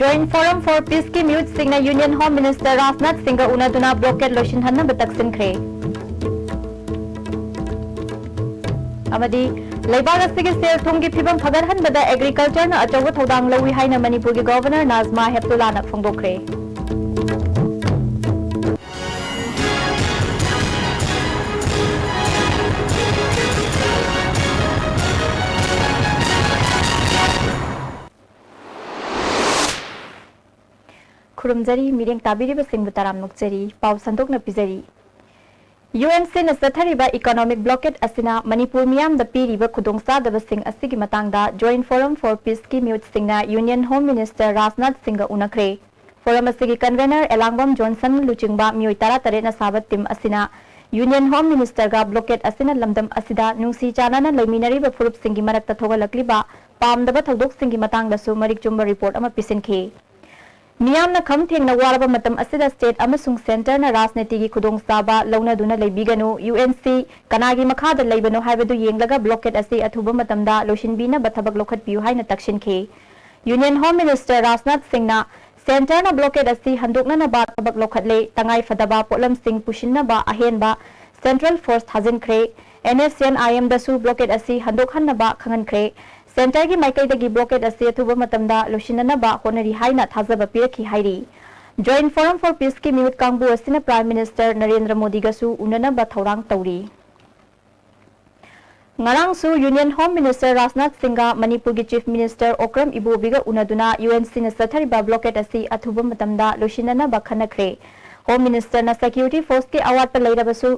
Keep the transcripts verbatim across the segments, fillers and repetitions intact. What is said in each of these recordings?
Joint Forum for Peaceꯀꯤ ꯃꯤꯍꯨꯠꯁꯤꯡꯅ Union Home Minister Rajnath ꯁꯤꯡꯒ ꯎꯅꯗꯨꯅ blockade ꯂꯣꯏꯁꯤꯟꯍꯟꯅꯕ ꯇꯛꯁꯤꯟꯈ꯭ꯔꯦ꯫ ꯑꯃꯗꯤ ꯂꯩꯕꯥꯛ ꯑꯁꯤꯒꯤ ꯁꯦꯜ ꯊꯨꯝꯒꯤ ꯐꯤꯕꯝ ꯐꯒꯠꯍꯟꯕꯗ agricultureꯅ ꯑꯆꯧꯕ ꯊꯧꯗꯥꯡ ꯂꯧꯏ ꯍꯥꯏꯅ ꯃꯅꯤꯄꯨꯔꯒꯤ Governor ꯅꯥꯖꯃꯥ ꯍꯦꯞꯇꯨꯂꯥꯅ ꯐꯣꯡꯗꯣꯛꯈ꯭ꯔꯦ꯫ ꯈꯨꯔꯨꯝꯖꯔꯤ, ꯃꯤꯠꯌꯦꯡ ꯇꯥꯕꯤꯔꯤꯕꯁꯤꯡꯕꯨ ꯇꯔꯥꯝꯅ ꯑꯣꯛꯆꯔꯤ꯫ ꯄꯥꯎ ꯁꯟꯗꯣꯛꯅ ꯄꯤꯖꯔꯤ꯫ UNCꯅ ꯆꯠꯊꯔꯤꯕ economic blockade ꯑꯁꯤꯅ ꯃꯅꯤꯄꯨꯔ ꯃꯤꯌꯥꯝꯗ ꯄꯤꯔꯤꯕ ꯈꯨꯗꯣꯡꯆꯥꯗꯕꯁꯤꯡ ꯑꯁꯤꯒꯤ ꯃꯇꯥꯡꯗ Joint Forum for Peaceꯀꯤ ꯃꯤꯍꯨꯠꯁꯤꯡꯅ Union Home Minister Rajnath ꯁꯤꯡꯒ ꯎꯅꯈ꯭ꯔꯦ꯫ Forum ꯑꯁꯤꯒꯤ convener ꯑꯦꯂꯥꯡꯕꯝ ꯖꯣꯟꯁꯟ ꯂꯨꯆꯤꯡꯕ ꯃꯤꯑꯣꯏ ꯇꯔꯥꯇꯔꯦꯠꯅ ꯁꯥꯕ team ꯑꯁꯤꯅ Union Home Ministerꯒ blockade ꯑꯁꯤꯅ ꯂꯝꯗꯝ ꯑꯁꯤꯗ ꯅꯨꯡꯁꯤ ꯆꯥꯟꯅꯅ ꯂꯩꯃꯤꯟꯅꯔꯤꯕ ꯐꯨꯔꯨꯞꯁꯤꯡꯒꯤ ꯃꯔꯛꯇ ꯊꯣꯛꯍꯜꯂꯛꯂꯤꯕ ꯄꯥꯝꯗꯕ ꯊꯧꯗꯣꯛꯁꯤꯡꯒꯤ ꯃꯇꯥꯡꯗꯁꯨ ꯃꯔꯤꯛ ꯆꯨꯝꯕ report ꯑꯃ ꯄꯤꯁꯤꯟꯈꯤ꯫ ꯃꯤꯌꯥꯝꯅ ꯈꯝ ꯊꯦꯡꯅ ꯋꯥꯔꯕ ꯃꯇꯝ ꯑꯁꯤꯗ state ꯑꯃꯁꯨꯡ centreꯅ ꯔꯥꯖꯅꯤꯇꯤꯒꯤ ꯈꯨꯗꯣꯡꯆꯥꯕ ꯂꯧꯅꯗꯨꯅ ꯂꯩꯕꯤꯒꯅꯨ, UNC ꯀꯅꯥꯒꯤ ꯃꯈꯥꯗ ꯂꯩꯕꯅꯣ ꯍꯥꯏꯕꯗꯨ ꯌꯦꯡꯂꯒ blockade ꯑꯁꯤ ꯑꯊꯨꯕ ꯃꯇꯝꯗ ꯂꯣꯏꯁꯤꯟꯕꯤꯅꯕ ꯊꯕꯛ ꯂꯧꯈꯠꯄꯤꯌꯨ ꯍꯥꯏꯅ ꯇꯛꯁꯤꯟꯈꯤ꯫ Union Home Minister ꯔꯥꯖꯅꯥꯊ ꯁꯤꯡꯅ centreꯅ blockade ꯑꯁꯤ ꯍꯟꯗꯣꯛꯅꯅꯕ ꯊꯕꯛ ꯂꯧꯈꯠꯂꯦ, ꯇꯉꯥꯏ ꯐꯗꯕ ꯄꯣꯠꯂꯝꯁꯤꯡ ꯄꯨꯁꯤꯟꯅꯕ ꯑꯍꯦꯟꯕ central force ꯊꯥꯖꯤꯟꯈ꯭ꯔꯦ, NSCN-IMꯗꯁꯨ blockade ꯑꯁꯤ ꯍꯟꯗꯣꯛꯍꯟꯅꯕ ꯈꯪꯍꯟꯈ꯭ꯔꯦ꯫ Centreꯒꯤ ꯃꯥꯏꯀꯩꯗꯒꯤ blockade ꯑꯁꯤ ꯑꯊꯨꯕ ꯃꯇꯝꯗ ꯂꯣꯏꯁꯤꯟꯅꯅꯕ ꯍꯣꯠꯅꯔꯤ ꯍꯥꯏꯅ ꯊꯥꯖꯕ ꯄꯤꯔꯛꯈꯤ ꯍꯥꯏꯔꯤ꯫ Joint Forum for Peaceꯀꯤ ꯃꯤꯍꯨꯠ ꯀꯥꯡꯕꯨ ꯑꯁꯤꯅ Prime Minister ꯅꯔꯦꯟꯗ꯭ꯔ ꯃꯣꯗꯤꯒꯁꯨ ꯎꯅꯅꯕ ꯊꯧꯔꯥꯡ ꯇꯧꯔꯤ꯫ ꯉꯔꯥꯡꯁꯨ Union Home Minister ꯔꯥꯖꯅꯥꯊ ꯁꯤꯡꯒ ꯃꯅꯤꯄꯨꯔꯒꯤ Chief Minister ꯑꯣꯀ꯭ꯔꯝ ꯏꯕꯣꯕꯤꯒ ꯎꯅꯗꯨꯅ UNCꯅ ꯆꯠꯊꯔꯤꯕ blockade ꯑꯁꯤ ꯑꯊꯨꯕ ꯃꯇꯝꯗ ꯂꯣꯏꯁꯤꯟꯅꯅꯕ ꯈꯟꯅꯈ꯭ꯔꯦ꯫ Home Ministerꯅ security forceꯀꯤ ꯑꯋꯥꯠꯄ ꯂꯩꯔꯕꯁꯨ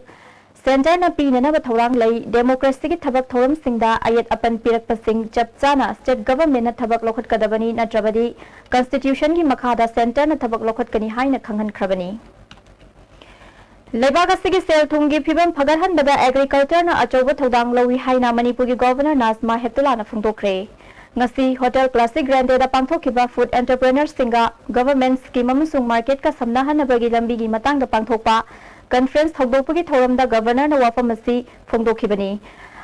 centreꯅ ꯄꯤꯅꯅꯕ ꯊꯧꯔꯥꯡ ꯂꯩ, democracyꯒꯤ ꯊꯕꯛ ꯊꯧꯔꯝꯁꯤꯡꯗ ꯑꯌꯦꯠ ꯑꯄꯟ ꯄꯤꯔꯛꯄꯁꯤꯡ ꯆꯞ ꯆꯥꯅ state governmentꯅ ꯊꯕꯛ ꯂꯧꯈꯠꯀꯗꯕꯅꯤ, ꯅꯠꯇ꯭ꯔꯕꯗꯤ constitutionꯒꯤ ꯃꯈꯥꯗ centreꯅ ꯊꯕꯛ ꯂꯧꯈꯠꯀꯅꯤ ꯍꯥꯏꯅ ꯈꯪꯍꯟꯈ꯭ꯔꯕꯅꯤ꯫ ꯂꯩꯕꯥꯛ ꯑꯁꯤꯒꯤ ꯁꯦꯜ ꯊꯨꯝꯒꯤ ꯐꯤꯕꯝ ꯐꯒꯠꯍꯟꯕꯗ agricultureꯅ ꯑꯆꯧꯕ ꯊꯧꯗꯥꯡ ꯂꯧꯏ ꯍꯥꯏꯅ ꯃꯅꯤꯄꯨꯔꯒꯤ Governor ꯅꯥꯖꯃꯥ ꯍꯦꯞꯇꯨꯂꯥꯅ ꯐꯣꯡꯗꯣꯛꯈ꯭ꯔꯦ꯫ ꯉꯁꯤ Hotel Classic Grandeꯗ ꯄꯥꯡꯊꯣꯛꯈꯤꯕ food entrepreneurꯁꯤꯡꯒ government scheme ꯑꯃꯁꯨꯡ marketꯀ ꯁꯝꯅꯍꯟꯅꯕꯒꯤ ꯂꯝꯕꯤꯒꯤ ꯃꯇꯥꯡꯗ ꯄꯥꯡꯊꯣꯛꯄ conference ꯍꯧꯗꯣꯛꯄꯒꯤ ꯊꯧꯔꯝꯗ Governorꯅ ꯋꯥꯐꯝ ꯑꯁꯤ ꯐꯣꯡꯗꯣꯛꯈꯤꯕꯅꯤ꯫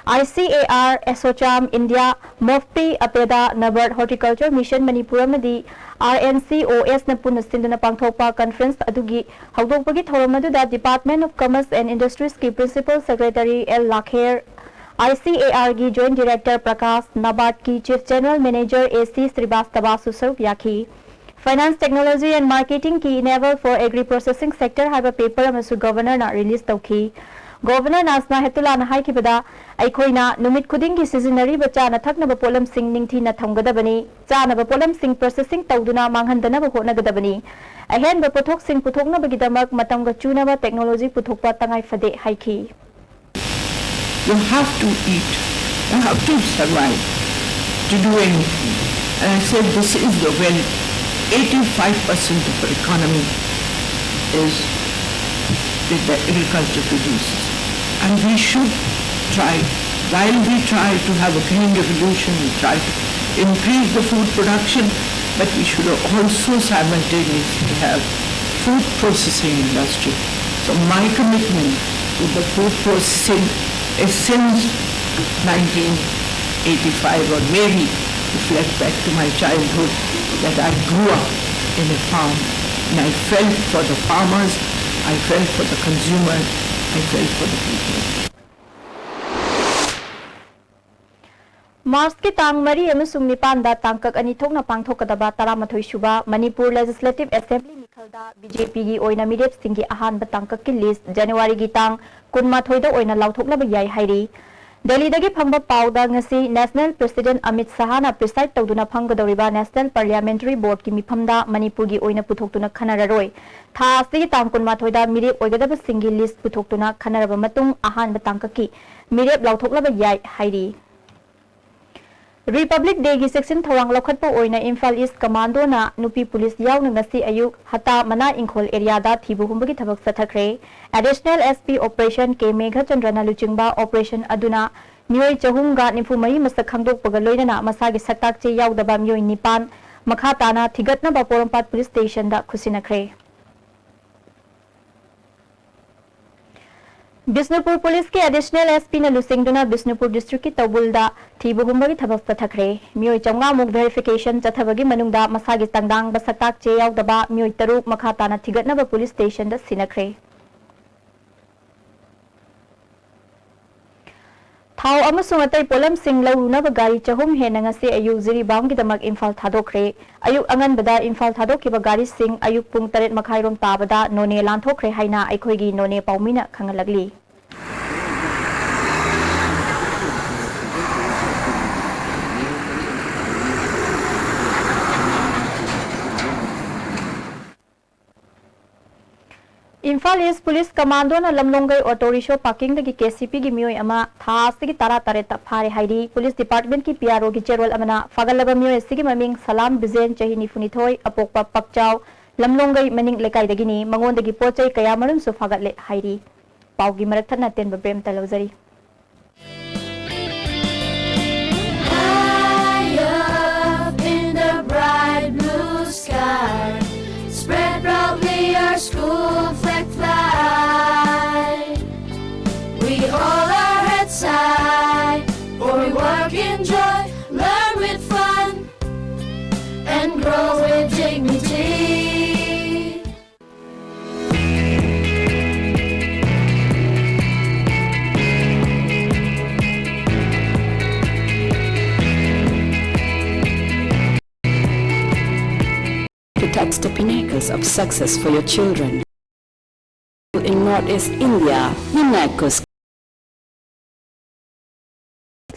ICAR, ASSOCHAM, India, MOFPI, APEDA, NABARD, Horticulture Mission Manipur ꯑꯃꯗꯤ RNCOS ꯅ ꯄꯨꯟꯅ ꯁꯤꯟꯗꯨꯅ ꯄꯥꯡꯊꯣꯛꯄ conference ꯑꯗꯨꯒꯤ ꯍꯧꯗꯣꯛꯄꯒꯤ ꯊꯧꯔꯝ ꯑꯗꯨꯗ Department of Commerce and Industries ꯀꯤ Principal Secretary L ꯂꯥꯈꯦꯔ, ICAR ꯒꯤ Joint Director ꯄ꯭ꯔꯀꯥꯁ, NABARD ꯀꯤ Chief General Manager AC ꯁ꯭ꯔꯤꯕꯥꯁꯇꯕꯥꯁꯨ ꯁꯔꯨꯛ ꯌꯥꯈꯤ꯫ Finance, Technology and Marketing ꯀꯤ Enable for Agri Processing Sector ꯍꯥꯏꯕ paper ꯑꯃꯁꯨ Governor ꯅ release ꯇꯧꯈꯤ꯫ Governor ꯅꯥꯖꯃꯥ ꯍꯦꯞꯇꯨꯂꯥꯅ ꯍꯥꯏꯈꯤꯕꯗ, ꯑꯩꯈꯣꯏꯅ ꯅꯨꯃꯤꯠ ꯈꯨꯗꯤꯡꯒꯤ ꯁꯤꯖꯤꯟꯅꯔꯤꯕ ꯆꯥꯅ ꯊꯛꯅꯕ ꯄꯣꯠꯂꯝꯁꯤꯡ ꯅꯤꯡꯊꯤꯅ ꯊꯝꯒꯗꯕꯅꯤ, ꯆꯥꯅꯕ ꯄꯣꯠꯂꯝꯁꯤꯡ processing ꯇꯧꯗꯨꯅ ꯃꯥꯡꯍꯟꯗꯅꯕ ꯍꯣꯠꯅꯒꯗꯕꯅꯤ, ꯑꯍꯦꯟꯕ ꯄꯣꯠꯊꯣꯛꯁꯤꯡ ꯄꯨꯊꯣꯛꯅꯕꯒꯤꯗꯃꯛ ꯃꯇꯝꯒ ꯆꯨꯅꯕ technology ꯄꯨꯊꯣꯛꯄ ꯇꯉꯥꯏ ꯐꯗꯦ ꯍꯥꯏꯈꯤ꯫ You have to eat, you have to survive to do anything. And I said, this is the wealth. eighty-five percent of our economy is with the agriculture produces. And we should try, while we try to have a green revolution, we try to increase the food production, but we should also simultaneously have food processing industry. So my commitment to the food processing is since nineteen eighty-five, or maybe reflect back to my childhood, that I grew up in a farm and I felt for the farmers, I felt for the consumer, I felt for the people. ꯃꯥꯔꯆꯀꯤ ꯇꯥꯡ ꯃꯔꯤ ꯑꯃꯁꯨꯡ ꯅꯤꯄꯥꯟꯗ ꯇꯥꯡꯀꯛ ꯑꯅꯤ ꯊꯣꯛꯅ ꯄꯥꯡꯊꯣꯛꯀꯗꯕ ꯇꯔꯥꯃꯥꯊꯣꯏ ꯁꯨꯕ ꯃꯅꯤꯄꯨꯔ Legislative Assembly ꯃꯤꯈꯜꯗ BJP ꯒꯤ ꯑꯣꯏꯅ ꯃꯤꯔꯦꯞꯁꯤꯡꯒꯤ ꯑꯍꯥꯟꯕ ꯇꯥꯡꯀꯛꯀꯤ list ꯖꯅꯋꯥꯔꯤꯒꯤ ꯇꯥꯡ ꯀꯨꯟꯃꯥꯊꯣꯏꯗ ꯑꯣꯏꯅ ꯂꯥꯎꯊꯣꯛꯅꯕ ꯌꯥꯏ ꯍꯥꯏꯔꯤ꯫ ꯗꯦꯜꯂꯤꯗꯒꯤ ꯐꯪꯕ ꯄꯥꯎꯗ, ꯉꯁꯤ National President ꯑꯃꯤꯠ ꯁꯍꯥꯅ preside ꯇꯧꯗꯨꯅ ꯐꯝꯒꯗꯧꯔꯤꯕ National Parliamentary Board ꯀꯤ ꯃꯤꯐꯝꯗ ꯃꯅꯤꯄꯨꯔꯒꯤ ꯑꯣꯏꯅ ꯄꯨꯊꯣꯛꯇꯨꯅ ꯈꯟꯅꯔꯔꯣꯏ꯫ ꯊꯥ ꯑꯁꯤꯒꯤ ꯇꯥꯡ ꯀꯨꯟꯃꯥꯊꯣꯏꯗ ꯃꯤꯔꯦꯞ ꯑꯣꯏꯒꯗꯕꯁꯤꯡꯒꯤ list ꯄꯨꯊꯣꯛꯇꯨꯅ ꯈꯟꯅꯔꯕ ꯃꯇꯨꯡ ꯑꯍꯥꯟꯕ ꯇꯥꯡꯀꯛꯀꯤ ꯃꯤꯔꯦꯞ ꯂꯥꯎꯊꯣꯛꯅꯕ ꯌꯥꯏ ꯍꯥꯏꯔꯤ꯫ Republic Day ꯒꯤ ꯆꯦꯛꯁꯤꯟ ꯊꯧꯔꯥꯡ ꯂꯧꯈꯠꯄ ꯑꯣꯏꯅ ꯏꯝꯐꯥꯜ East Commando ꯅ ꯅꯨꯄꯤ ꯄꯨꯂꯤꯁ ꯌꯥꯎꯅ ꯉꯁꯤ ꯑꯌꯨꯛ ꯍꯇꯥ ꯃꯅꯥ ꯏꯪꯈꯣꯜ area ꯗ ꯊꯤꯕ ꯍꯨꯝꯕꯒꯤ ꯊꯕꯛ ꯆꯠꯊꯈ꯭ꯔꯦ꯫ Additional SP Operation K ꯃꯦꯘꯆꯟꯗ꯭ꯔꯅ ꯂꯨꯆꯤꯡꯕ operation ꯑꯗꯨꯅ ꯃꯤꯑꯣꯏ ꯆꯍꯨꯝꯒ ꯅꯤꯐꯨ ꯃꯔꯤ ꯃꯁꯛ ꯈꯪꯗꯣꯛꯄꯒ ꯂꯣꯏꯅꯅ ꯃꯁꯥꯒꯤ ꯁꯛꯇꯥꯛ ꯆꯦ ꯌꯥꯎꯗꯕ ꯃꯤꯑꯣꯏ ꯅꯤꯄꯥꯟ ꯃꯈꯥ ꯇꯥꯅ ꯊꯤꯒꯠꯅꯕ ꯄꯣꯔꯣꯝꯄꯥꯠ Police Station ꯗ ꯈꯨꯠꯁꯤꯟꯅꯈ꯭ꯔꯦ꯫ ꯕꯤꯁꯅꯨꯄꯨꯔ ꯄꯨꯂꯤꯁꯀꯤ ꯑꯦꯗꯤꯁꯅꯦꯜ ꯑꯦꯁ ꯄꯤꯅ ꯂꯨꯆꯤꯡꯗꯨꯅ ꯕꯤꯁꯅꯨꯄꯨꯔ ꯗꯤꯁꯇ꯭ꯔꯤꯛꯀꯤ ꯇꯧꯕꯨꯜꯗ ꯊꯤꯕ ꯍꯨꯝꯕꯒꯤ ꯊꯕꯛ ꯆꯠꯊꯈ꯭ꯔꯦ꯫ ꯃꯤꯑꯣꯏ ꯆꯥꯝꯃꯉꯥꯃꯨꯛ ꯚꯦꯔꯤꯐꯤꯀꯦꯁꯟ ꯆꯠꯊꯕꯒꯤ ꯃꯅꯨꯡꯗ ꯃꯁꯥꯒꯤ ꯇꯪꯗꯥꯡꯕ ꯁꯛꯇꯥꯛ ꯆꯦ ꯌꯥꯎꯗꯕ ꯃꯤꯑꯣꯏ ꯇꯔꯨꯛ ꯃꯈꯥ ꯇꯥꯅ ꯊꯤꯒꯠꯅꯕ ꯄꯨꯂꯤꯁ ꯁ꯭ꯇꯦꯁꯟꯗ ꯁꯤꯟꯅꯈ꯭ꯔꯦ꯫ ꯊꯥꯎ ꯑꯃꯁꯨꯡ ꯑꯇꯩ ꯄꯣꯠꯂꯝꯁꯤꯡ ꯂꯧꯔꯨꯅꯕ ꯒꯥꯔꯤ ꯆꯍꯨꯝ ꯍꯦꯟꯅ ꯉꯁꯤ ꯑꯌꯨꯛ ꯖꯤꯔꯤꯕꯥꯝꯒꯤꯗꯃꯛ ꯏꯝꯐꯥꯜ ꯊꯥꯗꯣꯛꯈ꯭ꯔꯦ꯫ ꯑꯌꯨꯛ ꯑꯉꯟꯕꯗ ꯏꯝꯐꯥꯜ ꯊꯥꯗꯣꯛꯈꯤꯕ ꯒꯥꯔꯤꯁꯤꯡ ꯑꯌꯨꯛ ꯄꯨꯡ ꯇꯔꯦꯠ ꯃꯈꯥꯏꯔꯣꯝ ꯇꯥꯕꯗ ꯅꯣꯅꯦ ꯂꯥꯟꯊꯣꯛꯈ꯭ꯔꯦ ꯍꯥꯏꯅ ꯑꯩꯈꯣꯏꯒꯤ ꯅꯣꯅꯦ ꯄꯥꯎꯃꯤꯅ ꯈꯪꯍꯜꯂꯛꯂꯤ꯫ ꯏꯝꯐꯥꯜ ꯏꯁ ꯄꯨꯂꯤꯁ ꯀꯃꯥꯟꯗꯣꯅ ꯂꯝꯂꯣꯡꯒꯩ ꯑꯣꯇꯣ ꯔꯤꯛꯁꯣ ꯄꯥꯔꯀꯤꯡꯗꯒꯤ ꯀꯦ ꯁꯤ ꯄꯤꯒꯤ ꯃꯤꯑꯣꯏ ꯑꯃ ꯊꯥ ꯑꯁꯤꯒꯤ ꯇꯔꯥꯇꯔꯦꯠꯇ ꯐꯥꯔꯦ ꯍꯥꯏꯔꯤ꯫ ꯄꯨꯂꯤꯁ ꯗꯤꯄꯥꯔꯠꯃꯦꯟꯠꯀꯤ ꯄꯤ ꯑꯥꯔ ꯑꯣꯒꯤ ꯆꯦꯔꯣꯜ ꯑꯃꯅ ꯐꯥꯒꯠꯂꯕ ꯃꯤꯑꯣꯏ ꯑꯁꯤꯒꯤ ꯃꯃꯤꯡ ꯁꯂꯥꯝ ꯕꯤꯖꯦꯟ, ꯆꯍꯤ ꯅꯤꯐꯨꯅꯤꯊꯣꯏ, ꯑꯄꯣꯛꯄ ꯄꯛꯆꯥꯎ, ꯂꯝꯂꯣꯡꯒꯩ ꯃꯅꯤꯡ ꯂꯩꯀꯥꯏꯗꯒꯤꯅꯤ꯫ ꯃꯉꯣꯟꯗꯒꯤ ꯄꯣꯠ ꯆꯩ ꯀꯌꯥ ꯃꯔꯨꯝꯁꯨ ꯐꯥꯒꯠꯂꯦ ꯍꯥꯏꯔꯤ꯫ ꯄꯥꯎꯒꯤ ꯃꯔꯛ ꯊꯠꯅ ꯑꯇꯦꯟꯕ ꯕ꯭ꯔꯦꯝꯇ ꯂꯧꯖꯔꯤ꯫ High up in the bright blue sky, spread proudly our school flag fly. We hold our heads high, for we work in joy, learn with fun, and grow with dignity. To touch the pinnacles of success for your children. In Northeast India, Minacos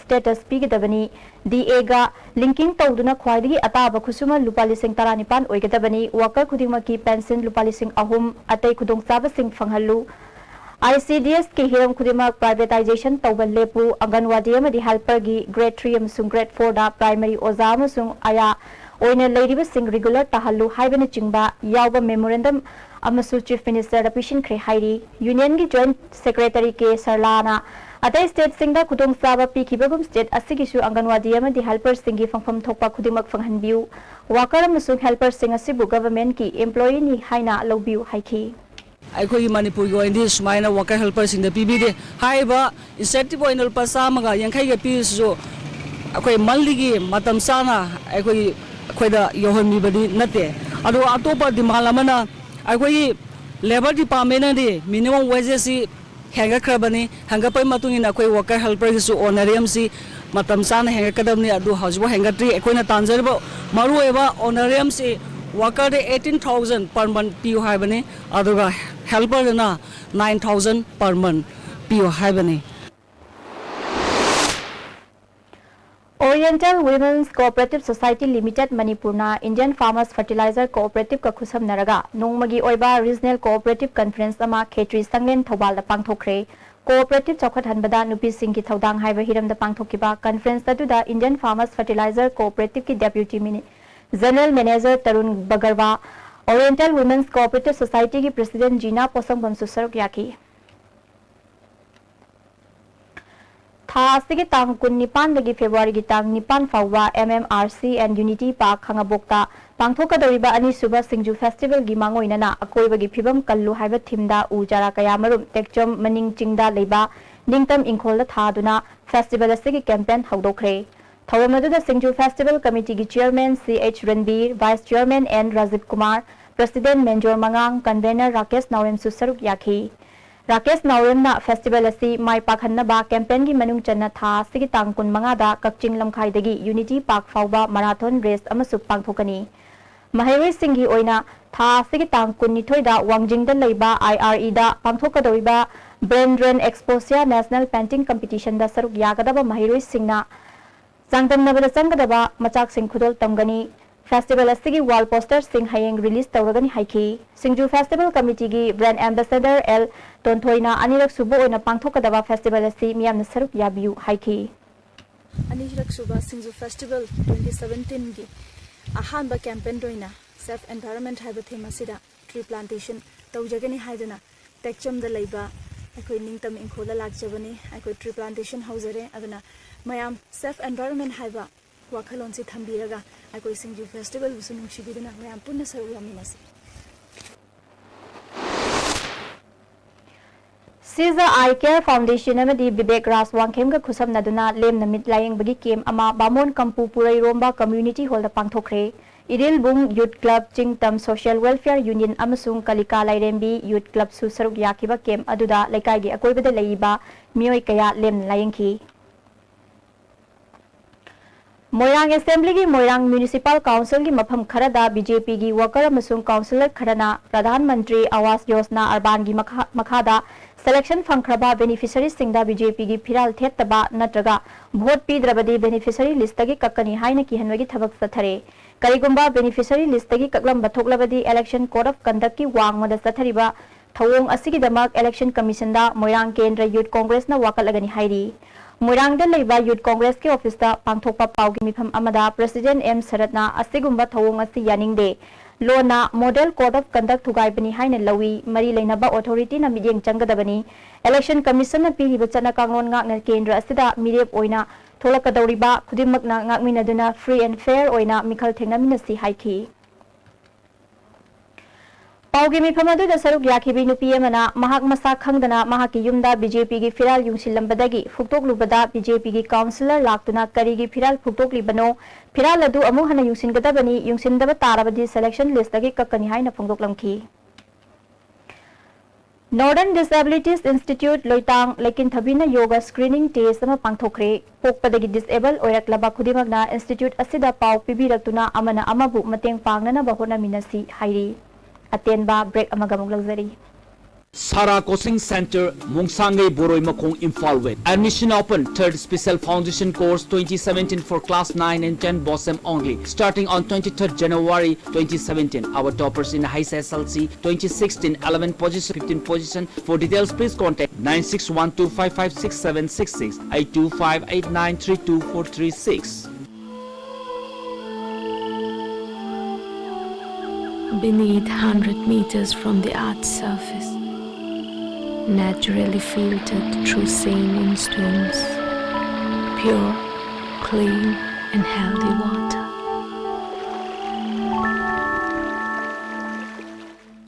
status ꯄꯤꯒꯗꯕꯅꯤ꯫ ꯗꯤ ꯑꯦꯒ linking ꯇꯧꯗꯨꯅ ꯈ꯭ꯋꯥꯏꯗꯒꯤ ꯑꯇꯥꯕ ꯈꯨꯠꯁꯨꯃꯟ ꯂꯨꯄꯥ ꯂꯤꯁꯤꯡ ꯇꯔꯥꯅꯤꯄꯥꯟ ꯑꯣꯏꯒꯗꯕꯅꯤ꯫ Worker ꯈꯨꯗꯤꯡꯃꯛꯀꯤ pension ꯂꯨꯄꯥ ꯂꯤꯁꯤꯡ ꯑꯍꯨꯝ, ꯑꯇꯩ ꯈꯨꯗꯣꯡꯆꯥꯕꯁꯤꯡ ꯐꯪꯍꯜꯂꯨ꯫ ꯑꯥꯏ ꯁꯤ ꯗꯤ ꯑꯦꯁꯀꯤ ꯍꯤꯔꯝ ꯈꯨꯗꯤꯡꯃꯛ ꯄ꯭ꯔꯥꯏꯚꯦꯇꯥꯏꯖꯦꯁꯟ ꯇꯧꯕ ꯂꯦꯞꯄꯨ꯫ ꯑꯪꯒꯟꯋꯥꯗꯤ ꯑꯃꯗꯤ ꯍꯦꯜꯄꯔꯒꯤ ꯒ꯭ꯔꯦꯗ ꯊ꯭ꯔꯤ ꯑꯃꯁꯨꯡ ꯒ꯭ꯔꯦꯗ ꯐꯣꯔꯗ ꯄ꯭ꯔꯥꯏꯃꯔꯤ ꯑꯣꯖꯥ ꯑꯃꯁꯨꯡ ꯑꯌꯥ ꯑꯣꯏꯅ ꯂꯩꯔꯤꯕꯁꯤꯡ ꯔꯤꯒꯨꯂꯔ ꯇꯥꯍꯜꯂꯨ ꯍꯥꯏꯕꯅꯆꯤꯡꯕ ꯌꯥꯎꯕ ꯃꯦꯃꯣꯔꯦꯟꯗꯝ ꯑꯃꯁꯨ ꯆꯤꯐ ꯃꯤꯅꯤꯁꯇꯔꯗ ꯄꯤꯁꯤꯟꯈ꯭ꯔꯦ ꯍꯥꯏꯔꯤ꯫ ꯌꯨꯅꯤꯌꯟꯒꯤ ꯖꯣꯏꯟꯠ ꯁꯦꯀ꯭ꯔꯦꯇꯔꯤ ꯀꯦ ꯁꯔꯂꯥꯅ ꯑꯇꯩ ꯁ꯭ꯇꯦꯠꯁꯤꯡꯗ ꯈꯨꯗꯣꯡꯆꯥꯕ ꯄꯤꯈꯤꯕꯒꯨꯝ ꯁ꯭ꯇꯦꯠ ꯑꯁꯤꯒꯤꯁꯨ ꯑꯪꯒꯟꯋꯥꯗꯤ ꯑꯃꯗꯤ ꯍꯦꯜꯄꯔꯁꯤꯡꯒꯤ ꯐꯪꯐꯝ ꯊꯣꯛꯄ ꯈꯨꯗꯤꯡꯃꯛ ꯐꯪꯍꯟꯕꯤꯌꯨ꯫ ꯋꯥꯀꯔ ꯑꯃꯁꯨꯡ ꯍꯦꯜꯄꯔꯁꯤꯡ ꯑꯁꯤꯕꯨ ꯒꯚꯔꯟꯃꯦꯟꯠꯀꯤ ꯑꯦꯝꯄ꯭ꯂꯣꯌꯤꯅꯤ ꯍꯥꯏꯅ ꯂꯧꯕꯤꯌꯨ ꯍꯥꯏꯈꯤ꯫ ꯑꯩꯈꯣꯏꯒꯤ ꯃꯅꯤꯄꯨꯔꯒꯤ ꯑꯣꯏꯅꯗꯤ ꯁꯨꯃꯥꯏꯅ ꯋꯥꯀꯔ ꯍꯦꯜꯄꯔꯁꯤꯡꯗ ꯄꯤꯕꯤꯗꯦ꯫ ꯍꯥꯏꯔꯤꯕ ꯏꯟꯁꯦꯟꯇꯤꯞ ꯑꯣꯏꯅ ꯂꯨꯄꯥ ꯆꯥꯝꯃꯒ ꯌꯥꯡꯈꯩꯒ ꯄꯤꯔꯤꯁꯤꯁꯨ ꯑꯩꯈꯣꯏ ꯃꯜꯂꯤꯒꯤ ꯃꯇꯝ ꯆꯥꯅ ꯑꯩꯈꯣꯏꯒꯤ, ꯑꯩꯈꯣꯏꯗ ꯌꯧꯍꯟꯕꯤꯕꯗꯤ ꯅꯠꯇꯦ꯫ ꯑꯗꯨꯒ ꯑꯇꯣꯞꯄ ꯗꯤꯃꯥꯟ ꯑꯃꯅ ꯑꯩꯈꯣꯏꯒꯤ ꯂꯦꯕꯔ ꯗꯤꯄꯥꯔꯠꯃꯦꯟꯅꯗꯤ ꯃꯤꯅꯤꯃꯝ ꯋꯦꯖꯦꯁꯁꯤ ꯍꯦꯟꯒꯠꯈ꯭ꯔꯕꯅꯤ꯫ ꯍꯦꯟꯒꯠꯄꯒꯤ ꯃꯇꯨꯡ ꯏꯟꯅ ꯑꯩꯈꯣꯏ ꯋꯥꯀꯔ ꯍꯦꯜꯄꯔꯒꯤꯁꯨ ꯑꯣꯅꯔꯦꯝꯁꯤ ꯃꯇꯝ ꯆꯥꯅ ꯍꯦꯟꯒꯠꯀꯗꯕꯅꯤ꯫ ꯑꯗꯨ ꯍꯧꯖꯤꯛꯐꯥꯎ ꯍꯦꯟꯒꯠꯇ꯭ꯔꯤ꯫ ꯑꯩꯈꯣꯏꯅ ꯇꯥꯟꯖꯔꯤꯕ ꯃꯔꯨꯑꯣꯏꯕ ꯑꯣꯅꯔꯦꯝꯁꯤ ꯋꯥꯀꯔꯗ eighteen thousand per month ꯄꯤꯌꯨ ꯍꯥꯏꯕꯅꯤ꯫ ꯑꯗꯨꯒ ꯍꯦꯜꯄꯔꯗꯅ nine thousand per month ꯄꯤꯌꯨ ꯍꯥꯏꯕꯅꯤ꯫ Oriental Women's Cooperative Society Limited ꯃꯅꯤꯄꯨꯔꯅ Indian Farmers Fertilizer Cooperative ꯀ ꯈꯨꯠꯁꯝꯅꯔꯒ ꯅꯣꯡꯃꯒꯤ ꯑꯣꯏꯕ Regional Cooperative Conference ꯑꯃ ꯈꯦꯇ꯭ꯔꯤ ꯁꯪꯂꯦꯟ ꯊꯧꯕꯥꯜꯗ ꯄꯥꯡꯊꯣꯛꯈ꯭ꯔꯦ꯫ Cooperative ꯆꯥꯎꯈꯠꯍꯟꯕꯗ ꯅꯨꯄꯤꯁꯤꯡꯒꯤ ꯊꯧꯗꯥꯡ ꯍꯥꯏꯕ ꯍꯤꯔꯝꯗ ꯄꯥꯡꯊꯣꯛꯈꯤꯕ conference ꯑꯗꯨꯗ Indian Farmers Fertilizer Cooperative ꯀꯤ Deputy General Manager Tarun ꯕꯒꯔꯋꯥ, Oriental Women's Cooperative Society ꯒꯤ President ꯖꯤꯅꯥ ꯄꯣꯁꯪꯕꯝꯁꯨ ꯁꯔꯨꯛ ꯌꯥꯈꯤ꯫ ꯊꯥ ꯑꯁꯤꯒꯤ ꯇꯥꯡ ꯀꯨꯟꯅꯤꯄꯥꯟꯗꯒꯤ ꯐꯦꯕ꯭ꯔꯨꯋꯥꯔꯤꯒꯤ ꯇꯥꯡ ꯅꯤꯄꯥꯟ ꯐꯥꯎꯕ M M R C and Unity Park ꯈꯥꯉꯕꯣꯛꯇ ꯄꯥꯡꯊꯣꯛꯀꯗꯧꯔꯤꯕ ꯑꯅꯤꯁꯨꯕ ꯁꯤꯡꯖꯨ festival ꯒꯤ ꯃꯥꯡꯑꯣꯏꯅꯅ ꯑꯀꯣꯏꯕꯒꯤ ꯐꯤꯕꯝ ꯀꯜꯂꯨ ꯍꯥꯏꯕ theme ꯗ ꯎ ꯆꯥꯔꯥ ꯀꯌꯥꯃꯔꯨꯝ ꯇꯦꯛꯆꯝ ꯃꯅꯤꯡ ꯆꯤꯡꯗ ꯂꯩꯕ ꯅꯤꯡꯇꯝ ꯏꯪꯈꯣꯜꯗ ꯊꯥꯗꯨꯅ festival ꯑꯁꯤꯒꯤ campaign ꯍꯧꯗꯣꯛꯈ꯭ꯔꯦ꯫ ꯊꯧꯔꯝ ꯑꯗꯨꯗ ꯁꯤꯡꯖꯨ festival committee ꯒꯤ chairman C H ꯔꯟꯕꯤꯔ, vice chairman N Rajiv Kumar, president ꯃꯦꯟꯖꯣꯔ ꯃꯉꯥꯡ, convener Rakesh ꯅꯥꯎꯔꯦꯝꯁꯨ ꯁꯔꯨꯛ ꯌꯥꯈꯤ꯫ ꯔꯥꯀꯦꯁ ꯅꯥꯎꯔꯦꯝꯅ festival ꯑꯁꯤ ꯃꯥꯏ ꯄꯥꯛꯍꯟꯅꯕ campaign ꯒꯤ ꯃꯅꯨꯡ ꯆꯟꯅ ꯊꯥ ꯑꯁꯤꯒꯤ ꯇꯥꯡ ꯀꯨꯟꯃꯉꯥꯗ ꯀꯛꯆꯤꯡ ꯂꯝꯈꯥꯏꯗꯒꯤ Unity Park ꯐꯥꯎꯕ marathon race ꯑꯃꯁꯨ ꯄꯥꯡꯊꯣꯛꯀꯅꯤ꯫ ꯃꯍꯩꯔꯣꯏꯁꯤꯡꯒꯤ ꯑꯣꯏꯅ ꯊꯥ ꯑꯁꯤꯒꯤ ꯇꯥꯡ ꯀꯨꯟꯅꯤꯊꯣꯏꯗ ꯋꯥꯡꯖꯤꯡꯗ ꯂꯩꯕ I R E the ꯄꯥꯡꯊꯣꯛꯀꯗꯧꯔꯤꯕ Brain Drain Exposia National Painting Competition ꯗ ꯁꯔꯨꯛ ꯌꯥꯒꯗꯕ ꯃꯍꯩꯔꯣꯏꯁꯤꯡꯅ ꯆꯥꯡꯗꯝꯅꯕꯗ ꯆꯪꯒꯗꯕ ꯃꯆꯥꯛꯁꯤꯡ ꯈꯨꯗꯣꯜ ꯇꯝꯒꯅꯤ꯫ Festival ꯑꯁꯤꯒꯤ wall poster ꯁꯤꯡ ꯍꯌꯦꯡ release ꯇꯧꯔꯒꯅꯤ ꯍꯥꯏꯈꯤ꯫ ꯁꯤꯡꯖꯨ festival committee ꯒꯤ brand ambassador L ꯇꯣꯟꯊꯣꯏꯅ ꯑꯅꯤꯔꯛ ꯁꯨꯕ ꯑꯣꯏꯅ ꯄꯥꯡꯊꯣꯛꯀꯗꯕ festival ꯑꯁꯤ ꯃꯤꯌꯥꯝꯅ ꯁꯔꯨꯛ ꯌꯥꯕꯤꯌꯨ ꯍꯥꯏꯈꯤ꯫ ꯑꯅꯤꯔꯛ ꯁꯨꯕ ꯁꯤꯡꯖꯨ festival twenty seventeen ꯒꯤ ꯑꯍꯥꯟꯕ campaign ꯑꯣꯏꯅ Safe Environment ꯍꯥꯏꯕ theme ꯑꯁꯤꯗ tree plantation ꯇꯧꯖꯒꯅꯤ ꯍꯥꯏꯗꯨꯅ ꯇꯦꯛꯆꯝꯗ ꯂꯩꯕ ꯑꯩꯈꯣꯏ ꯅꯤꯡꯇꯝ ꯏꯪꯈꯣꯜꯗ ꯂꯥꯛꯆꯕꯅꯤ꯫ ꯑꯩꯈꯣꯏ tree plantation ꯍꯧꯖꯔꯦ꯫ ꯑꯗꯨꯅ ꯃꯌꯥꯝ safe environment ꯍꯥꯏꯕ ꯋꯥꯈꯜꯂꯣꯟꯁꯤ ꯊꯝꯕꯤꯔꯒ ꯑꯩꯈꯣꯏ ꯁꯤꯡꯖꯨ festival ꯕꯨꯁꯨ ꯅꯨꯡꯁꯤꯕꯤꯗꯨꯅ ꯃꯌꯥꯝ ꯄꯨꯟꯅ ꯁꯔꯨꯛ ꯌꯥꯃꯤꯟꯅꯁꯤ꯫ ꯁꯤꯖ ꯑꯥꯏ ꯀꯦꯌꯔ ꯐꯥꯎꯟꯗꯦꯁꯟ ꯑꯃꯗꯤ ꯕꯤꯕꯦꯛ ꯔꯥꯖ ꯋꯥꯡꯈꯦꯝꯒ ꯈꯨꯠꯁꯝꯅꯗꯨꯅ ꯂꯦꯝꯅ ꯃꯤꯠ ꯂꯥꯌꯦꯡꯕꯒꯤ ꯀꯦꯝꯞ ꯑꯃ ꯕꯥꯃꯣꯟ ꯀꯝꯄꯨ ꯄꯨꯔꯩꯔꯣꯝꯕ ꯀꯝꯃ꯭ꯌꯨꯅꯤꯇꯤ ꯍꯣꯜꯗ ꯄꯥꯡꯊꯣꯛꯈ꯭ꯔꯦ꯫ ꯏꯔꯤꯜꯕꯨꯡ ꯌꯨꯠ ꯀ꯭ꯂꯕ, ꯆꯤꯡꯇꯝ ꯁꯣꯁꯤꯌꯦꯜ ꯋꯦꯜꯐꯤꯌꯔ ꯌꯨꯅꯤꯌꯟ ꯑꯃꯁꯨꯡ ꯀꯂꯤꯀꯥ ꯂꯥꯏꯔꯦꯝꯕꯤ ꯌꯨꯠ ꯀ꯭ꯂꯕꯁꯨ ꯁꯔꯨꯛ ꯌꯥꯈꯤꯕ ꯀꯦꯝꯞ ꯑꯗꯨꯗ ꯂꯩꯀꯥꯏꯒꯤ ꯑꯀꯣꯏꯕꯗ ꯂꯩꯔꯤꯕ ꯃꯤꯑꯣꯏ ꯀꯌꯥ ꯂꯦꯝꯅ ꯂꯥꯌꯦꯡꯈꯤ꯫ ꯃꯣꯏꯔꯥꯡ ꯑꯦꯁꯦꯝꯕ꯭ꯂꯤꯒꯤ ꯃꯣꯏꯔꯥꯡ ꯃ꯭ꯌꯨꯅꯤꯁꯤꯄꯥꯜ ꯀꯥꯎꯟꯁꯤꯜꯒꯤ ꯃꯐꯝ ꯈꯔꯗ ꯕꯤ ꯖꯦ ꯄꯤꯒꯤ ꯋꯥꯀꯔ ꯑꯃꯁꯨꯡ ꯀꯥꯎꯟꯁꯤꯂꯔ ꯈꯔꯅ ꯄ꯭ꯔꯙꯥꯟ ꯃꯟꯇ꯭ꯔꯤ ꯑꯥꯋꯥꯁ ꯌꯣꯖꯅꯥ ꯑꯔꯕꯥꯟꯒꯤ ꯃꯈꯥ-, ꯃꯈꯥꯗ ꯁꯦꯂꯦꯛꯁꯟ ꯐꯪꯈ꯭ꯔꯕ ꯕꯦꯅꯤꯐꯤꯁꯔꯤꯁꯤꯡꯗ ꯕꯤ ꯖꯦ ꯄꯤꯒꯤ ꯐꯤꯔꯥꯜ ꯊꯦꯠꯇꯕ ꯅꯠꯇ꯭ꯔꯒ ꯚꯣꯠ ꯄꯤꯗ꯭ꯔꯕꯗꯤ ꯕꯦꯅꯤꯐꯤꯁꯔꯤ ꯂꯤꯁꯇꯒꯤ ꯀꯛꯀꯅꯤ ꯍꯥꯏꯅ ꯀꯤꯍꯟꯕꯒꯤ ꯊꯕꯛ ꯆꯠꯊꯔꯦ꯫ ꯀꯔꯤꯒꯨꯝꯕ ꯕꯦꯅꯤꯐꯤꯁꯔꯤ ꯂꯤꯁꯇꯒꯤ ꯀꯛꯂꯝꯕ ꯊꯣꯛꯂꯕꯗꯤ ꯏꯂꯦꯛꯁꯟ ꯀꯣꯗ ꯑꯣꯐ ꯀꯟꯗꯛꯀꯤ ꯋꯥꯡꯃꯗ ꯆꯠꯊꯔꯤꯕ ꯊꯧꯑꯣꯡ ꯑꯁꯤꯒꯤꯗꯃꯛ ꯏꯂꯦꯛꯁꯟ ꯀꯃꯤꯁꯟꯗ ꯃꯣꯏꯔꯥꯡ ꯀꯦꯟꯗ꯭ꯔ ꯌꯨꯠ ꯀꯣꯡꯒ꯭ꯔꯦꯁꯅ ꯋꯥꯀꯠꯂꯒꯅꯤ ꯍꯥꯏꯔꯤ꯫ ꯃꯣꯏꯔꯥꯡꯗ ꯂꯩꯕ ꯌꯨꯠ ꯀꯣꯡꯒ꯭ꯔꯦꯁꯀꯤ ꯑꯣꯐꯤꯁꯇ ꯄꯥꯡꯊꯣꯛꯄ ꯄꯥꯎꯒꯤ ꯃꯤꯐꯝ ꯑꯃꯗ ꯄ꯭ꯔꯁꯤꯗꯦꯟꯠ ꯑꯦꯝ ꯁꯔꯠꯅ ꯑꯁꯤꯒꯨꯝꯕ ꯊꯧꯑꯣꯡ ꯑꯁꯤ ꯌꯥꯅꯤꯡꯗꯦ, ꯂꯣꯟꯅ ꯃꯣꯗꯦꯜ ꯀꯣꯗ ꯑꯣꯐ ꯀꯟꯗꯛ ꯊꯨꯒꯥꯏꯕꯅꯤ ꯍꯥꯏꯅ ꯂꯧꯏ, ꯃꯔꯤ ꯂꯩꯅꯕ ꯑꯣꯊꯣꯔꯤꯇꯤꯅ ꯃꯤꯠꯌꯦꯡ ꯆꯪꯒꯗꯕꯅꯤ, ꯏꯂꯦꯛꯁꯟ ꯀꯃꯤꯁꯟꯅ ꯄꯤꯔꯤꯕ ꯆꯠꯅ ꯀꯥꯡꯂꯣꯟ ꯉꯥꯛꯅ ꯀꯦꯟꯗ꯭ꯔ ꯑꯁꯤꯗ ꯃꯤꯔꯦꯞ ꯑꯣꯏꯅ ꯊꯣꯛꯂꯛꯀꯗꯧꯔꯤꯕ ꯈꯨꯗꯤꯡꯃꯛꯅ ꯉꯥꯛꯃꯤꯟꯅꯗꯨꯅ ꯐ꯭ꯔꯤ ꯑꯦꯟ ꯐꯦꯌꯔ ꯑꯣꯏꯅ ꯃꯤꯈꯜ ꯊꯦꯡꯅꯃꯤꯟꯅꯁꯤ ꯍꯥꯏꯈꯤ꯫ ꯄꯥꯎꯒꯤ ꯃꯤꯐꯝ ꯑꯗꯨꯗ ꯁꯔꯨꯛ ꯌꯥꯈꯤꯕꯤ ꯅꯨꯄꯤ ꯑꯃꯅ ꯃꯍꯥꯛ ꯃꯁꯥ ꯈꯪꯗꯅ ꯃꯍꯥꯛꯀꯤ ꯌꯨꯝꯗ ꯕꯤ ꯖꯦ ꯄꯤꯒꯤ ꯐꯤꯔꯥꯜ ꯌꯨꯡꯁꯤꯜꯂꯝꯕꯗꯒꯤ ꯐꯨꯛꯇꯣꯛꯂꯨꯕꯗ ꯕꯤ ꯖꯦ ꯄꯤꯒꯤ ꯀꯥꯎꯟꯁꯤꯂꯔ ꯂꯥꯛꯇꯨꯅ ꯀꯔꯤꯒꯤ ꯐꯤꯔꯥꯜ ꯐꯨꯛꯇꯣꯛꯂꯤꯕꯅꯣ, ꯐꯤꯔꯥꯜ ꯑꯗꯨ ꯑꯃꯨꯛ ꯍꯟꯅ ꯌꯨꯡꯁꯤꯟꯒꯗꯕꯅꯤ, ꯌꯨꯡꯁꯤꯟꯗꯕ ꯇꯥꯔꯕꯗꯤ ꯁꯦꯂꯦꯛꯁꯟ ꯂꯤꯁꯇꯒꯤ ꯀꯛꯀꯅꯤ ꯍꯥꯏꯅ ꯐꯣꯡꯗꯣꯛꯂꯝꯈꯤ꯫ Northern Disabilities Institute ꯂꯣꯏꯇꯥꯡ ꯂꯩꯀꯤꯟꯊꯕꯤꯅ ꯌꯣꯒ ꯁ꯭ꯀ꯭ꯔꯤꯅꯤꯡ ꯇꯦꯁ ꯑꯃ ꯄꯥꯡꯊꯣꯛꯈ꯭ꯔꯦ꯫ ꯄꯣꯛꯄꯗꯒꯤ ꯗꯤꯁꯑꯦꯕꯜ ꯑꯣꯏꯔꯛꯂꯕ ꯈꯨꯗꯤꯡꯃꯛꯅ ꯏꯟꯁꯇꯤꯇ꯭ꯌꯨꯠ ꯑꯁꯤꯗ ꯄꯥꯎ ꯄꯤꯕꯤꯔꯛꯇꯨꯅ ꯑꯃꯅ ꯑꯃꯕꯨ ꯃꯇꯦꯡ ꯄꯥꯡꯅꯅꯕ ꯍꯣꯠꯅꯃꯤꯟꯅꯁꯤ ꯍꯥꯏꯔꯤ꯫ ꯑꯇꯦꯟꯕ ꯕ꯭ꯔꯦꯛ ꯑꯃꯒ ꯑꯃꯨꯛ ꯂꯧꯖꯔꯤ꯫ Sara Coaching Center, Mongsangei Boroi Makhong, Imphal West. Admission open, third special foundation course twenty seventeen for class nine and ten BOSEM only, starting on twenty-third January twenty seventeen. Our toppers in H S S L C twenty sixteen, eleven position, fifteen position. For details, please contact nine six one two five five six seven six six, eight two five eight nine three two four three six. Beneath hundred meters from the earth's surface, naturally filtered through saline streams, pure, clean, and healthy water.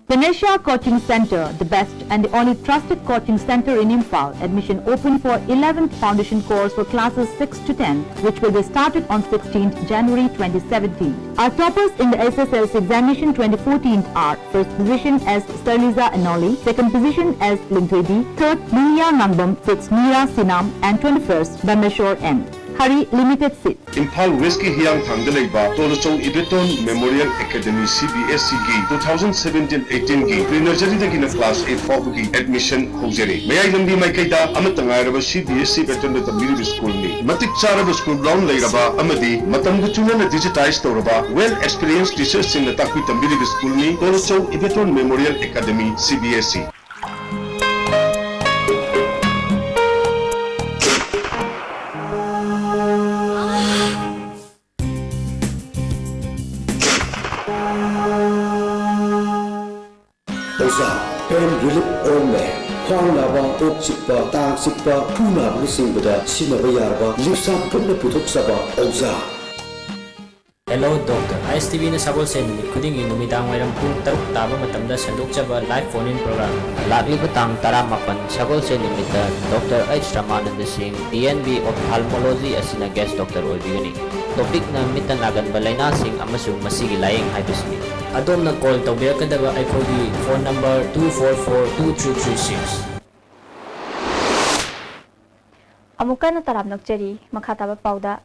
Ganesha Coaching Center, the best and the only trusted coaching center in Imphal. Admission open for eleventh foundation course for classes six to ten, which will be started on sixteenth January twenty seventeen. Our toppers in the S S L C examination twenty fourteen are: first position as Sterliza Anoli, second position as Lingthoidi, third Munia Nangbam, sixth Mira Sinam, and twenty-first Bameshwar M. Hari, limited seats. Imphal ꯋꯦꯁꯀꯤ ꯍꯤꯌꯥꯡꯊꯥꯡꯗ ꯂꯩꯕ Tolchou Ibeton memorial academy, C B S ꯁꯤꯒꯤ, two thousand seventeen eighteenꯒꯤ pre ꯅꯔꯖꯔꯤꯗꯒꯤꯅ class eight ꯐꯥꯎꯕꯒꯤ admission ꯍꯧꯖꯔꯤ꯫ ꯃꯌꯥꯏ ꯂꯝꯕꯤ ꯃꯥꯏꯀꯩꯗ ꯑꯃꯠꯇ ꯉꯥꯏꯔꯕ ꯁꯤ ꯕꯤ ꯑꯦꯁ ꯁꯤ ꯄꯦꯇꯔꯟꯗ ꯇꯝꯕꯤꯔꯤꯕ ꯁ꯭ꯀꯨꯜꯅꯤ꯫ ꯃꯇꯤꯛ ꯆꯥꯔꯕ ꯁ꯭ꯀꯨꯜ ꯒ꯭ꯔꯥꯎꯟ ꯂꯩꯔꯕ ꯑꯃꯗꯤ ꯃꯇꯝꯒ ꯆꯨꯅꯅ ꯗꯤꯖꯤꯇꯥꯏꯖ ꯇꯧꯔꯕ ꯋꯦꯜ ꯑꯦꯛꯁꯄꯤꯔꯤꯌꯦꯟꯁ ꯇꯤꯆꯔꯁꯤꯡꯅ ꯇꯥꯛꯄꯤ ꯇꯝꯕꯤꯔꯤꯕ ꯁ꯭ꯀꯨꯜꯅꯤ Tolchou Ibeton memorial academy, C B S C. ꯑꯣꯖꯥ, pain relief ointment, ꯈ꯭ꯋꯥꯡ ꯅꯥꯕ, ꯀꯣꯛ ꯆꯤꯛꯄ, ꯇꯥꯡ ꯆꯤꯛꯄ, ꯈꯨ ꯅꯥꯕꯅꯆꯤꯡꯕꯗ ꯁꯤꯖꯤꯟꯅꯕ ꯌꯥꯔꯕ ꯂꯤꯞꯁꯥ ꯒ꯭ꯔꯨꯞꯅ ꯄꯨꯊꯣꯛꯆꯕ ꯑꯣꯖꯥ꯫ Hello Doctor, ꯑꯥꯏ ꯑꯦꯁ ꯇꯤ ꯚꯤꯅ ꯁꯒꯣꯜꯁꯦꯟ ꯅꯨꯃꯤꯠ ꯈꯨꯗꯤꯡꯒꯤ ꯅꯨꯃꯤꯗꯥꯡ ꯋꯥꯏꯔꯝ ꯄꯨꯡ ꯇꯔꯨꯛ ꯇꯥꯕ ꯃꯇꯝꯗ ꯁꯟꯗꯣꯛꯆꯕ live phone in program꯫ ꯂꯥꯛꯂꯤꯕ ꯇꯥꯡ ꯇꯔꯥꯃꯥꯄꯟ ꯁꯒꯣꯜꯁꯦꯟ ꯅꯨꯃꯤꯠꯇ ꯗꯣꯛꯇꯔ ꯑꯩꯆ ꯔꯃꯥꯅꯟꯗ ꯁꯤꯡ, ꯗꯤ ꯑꯦꯟ ꯕꯤ Ophthalmology ꯑꯁꯤꯅ guest doctor ꯑꯣꯏꯕꯤꯒꯅꯤ꯫ Topicꯅ ꯃꯤꯠꯇ ꯅꯥꯒꯟꯕ ꯂꯥꯏꯅꯥꯁꯤꯡ ꯑꯃꯁꯨꯡ ꯃꯁꯤꯒꯤ ꯂꯥꯌꯦꯡ ꯍꯥꯏꯕꯁꯤꯅꯤ꯫ ꯑꯗꯣꯝꯅ call ꯇꯧꯕꯤꯔꯛꯀꯗꯕ ꯑꯩꯈꯣꯏꯒꯤ phone number two four four two three three six꯫ ꯑꯃꯨꯛꯀ ꯍꯟꯅ ꯇꯔꯥꯝꯅ ꯑꯣꯛꯆꯔꯤ꯫ ꯃꯈꯥ ꯇꯥꯕ ꯄꯥꯎꯗ,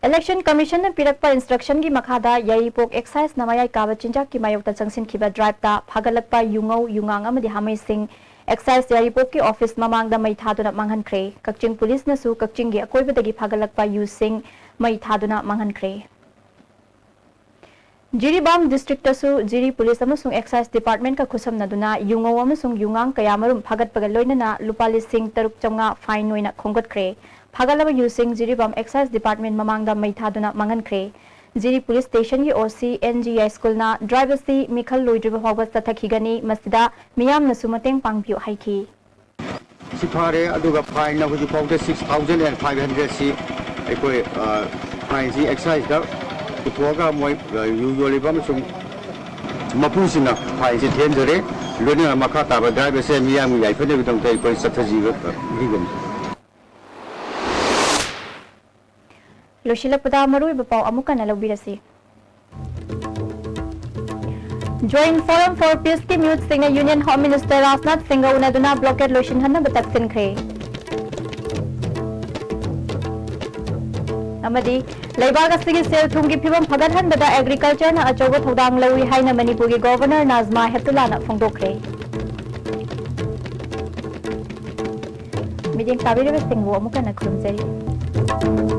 Election Commissionꯅ ꯄꯤꯔꯛꯄ instructionꯒꯤ ꯃꯈꯥꯗ ꯌꯥꯏꯔꯤꯄꯣꯛ Excise ꯅ ꯃꯌꯥꯏ ꯀꯥꯕ ꯆꯤꯟꯖꯥꯛꯀꯤ ꯃꯥꯌꯣꯛꯇ ꯆꯪꯁꯤꯟꯈꯤꯕ driveꯇ ꯐꯥꯒꯠꯂꯛꯄ ꯌꯨꯉꯧ, ꯌꯨꯉꯥꯡ ꯑꯃꯗꯤ ꯍꯥꯃꯩꯁꯤꯡ Excise ꯌꯥꯏꯔꯤꯄꯣꯛꯀꯤ office ꯃꯃꯥꯡꯗ ꯃꯩ ꯊꯥꯗꯨꯅ ꯃꯥꯡꯍꯟꯈ꯭ꯔꯦ꯫ ꯀꯛꯆꯤꯡ ꯄꯨꯂꯤꯁꯅꯁꯨ ꯀꯛꯆꯤꯡꯒꯤ ꯑꯀꯣꯏꯕꯗꯒꯤ ꯐꯥꯒꯠꯂꯛꯄ ꯌꯨꯁꯤꯡ ꯃꯩ ꯊꯥꯗꯨꯅ ꯃꯥꯡꯍꯟꯈ꯭ꯔꯦ꯫ ꯖꯤꯔꯤꯕꯥꯝ districtꯇꯁꯨ ꯖꯤꯔꯤ ꯄꯨꯂꯤꯁ ꯑꯃꯁꯨꯡ Excise Departmentꯀ ꯈꯨꯠꯁꯝꯅꯗꯨꯅ ꯌꯨꯉꯧ ꯑꯃꯁꯨꯡ ꯌꯨꯉꯥꯡ ꯀꯌꯥꯃꯔꯨꯝ ꯐꯥꯒꯠꯄꯒ ꯂꯣꯏꯅꯅ ꯂꯨꯄꯥ ꯂꯤꯁꯤꯡ ꯇꯔꯨꯛ ꯆꯥꯝꯃꯉꯥ fine ꯑꯣꯏꯅ ꯈꯣꯝꯒꯠꯈ꯭ꯔꯦ꯫ ꯐꯥꯒꯠꯂꯕ ꯌꯨꯁꯤꯡ ꯖꯤꯔꯤꯕꯥꯝ Excise Department ꯃꯃꯥꯡꯗ ꯃꯩ ꯊꯥꯗꯨꯅ ꯃꯥꯡꯍꯟꯈ꯭ꯔꯦ꯫ ꯖꯤꯔꯤ Police Stationꯒꯤ ꯑꯣ ꯁꯤ ꯑꯦꯟ ꯖꯤ ꯌꯥꯏꯁ꯭ꯀꯨꯜꯅ drive ꯑꯁꯤ ꯃꯤꯈꯜ ꯂꯣꯏꯗ꯭ꯔꯤꯕ ꯐꯥꯎꯕ ꯆꯠꯊꯈꯤꯒꯅꯤ, ꯃꯁꯤꯗ ꯃꯤꯌꯥꯝꯅꯁꯨ ꯃꯇꯦꯡ ꯄꯥꯡꯕꯤꯌꯨ ꯍꯥꯏꯈꯤ꯫ ꯁꯤ ꯐꯥꯔꯦ, ꯑꯗꯨꯒ fineꯅ ꯍꯧꯖꯤꯛ ꯐꯥꯎꯗ six thousand and five hundred ꯁꯤ ꯑꯩꯈꯣꯏ, ꯑ, fineꯁꯤ Exciseꯇ ꯄꯨꯊꯣꯛꯑꯒ ꯃꯣꯏ, ꯑ, ꯌꯨ ꯌꯣꯜꯂꯤꯕ ꯑꯃꯁꯨꯡ ꯃꯄꯨꯁꯤꯡꯅ ꯐꯥꯏꯟꯁꯦ ꯊꯤꯍꯟꯖꯔꯦ꯫ ꯂꯣꯏꯅꯅ ꯃꯈꯥ ꯇꯥꯕ ꯗ꯭ꯔꯥꯏꯚꯔꯁꯦ ꯃꯤꯌꯥꯝꯒꯤ ꯌꯥꯏꯐꯅꯕꯒꯤꯗꯃꯛꯇ ꯑꯩꯈꯣꯏ ꯆꯠꯊꯖꯕ ꯄꯤꯒꯅꯤ꯫ ꯂꯣꯏꯁꯤꯜꯂꯛꯄꯗ ꯃꯔꯨꯑꯣꯏꯕ ꯄꯥꯎ ꯑꯃꯨꯛ ꯍꯟꯅ ꯂꯧꯕꯤꯔꯁꯤ꯫ Joint Forum for Peace ꯀꯤ ꯃꯤꯍꯨꯠꯁꯤꯡꯅ Union Home Minister ꯔꯥꯖꯅꯥꯊ ꯁꯤꯡꯒ ꯎꯅꯗꯨꯅ blockade ꯂꯣꯏꯁꯤꯟꯍꯟꯅꯕ ꯇꯛꯁꯤꯟꯈ꯭ꯔꯦ꯫ ꯑꯃꯗꯤ ꯂꯩꯕꯥꯛ ꯑꯁꯤꯒꯤ ꯁꯦꯜ ꯊꯨꯝꯒꯤ ꯐꯤꯕꯝ ꯐꯒꯠꯍꯟꯕꯗ agriculture ꯅ ꯑꯆꯧꯕ ꯊꯧꯗꯥꯡ ꯂꯧꯏ ꯍꯥꯏꯅ ꯃꯅꯤꯄꯨꯔꯒꯤ Governor ꯅꯥꯖꯃꯥ ꯍꯦꯞꯇꯨꯂꯥꯅ ꯐꯣꯡꯗꯣꯛꯈ꯭ꯔꯦ꯫ ꯃꯤꯠꯌꯦꯡ ꯇꯥꯕꯤꯔꯤꯕꯁꯤꯡꯕꯨ ꯑꯃꯨꯛ ꯍꯟꯅ ꯈꯨꯔꯨꯝꯖꯔꯤ꯫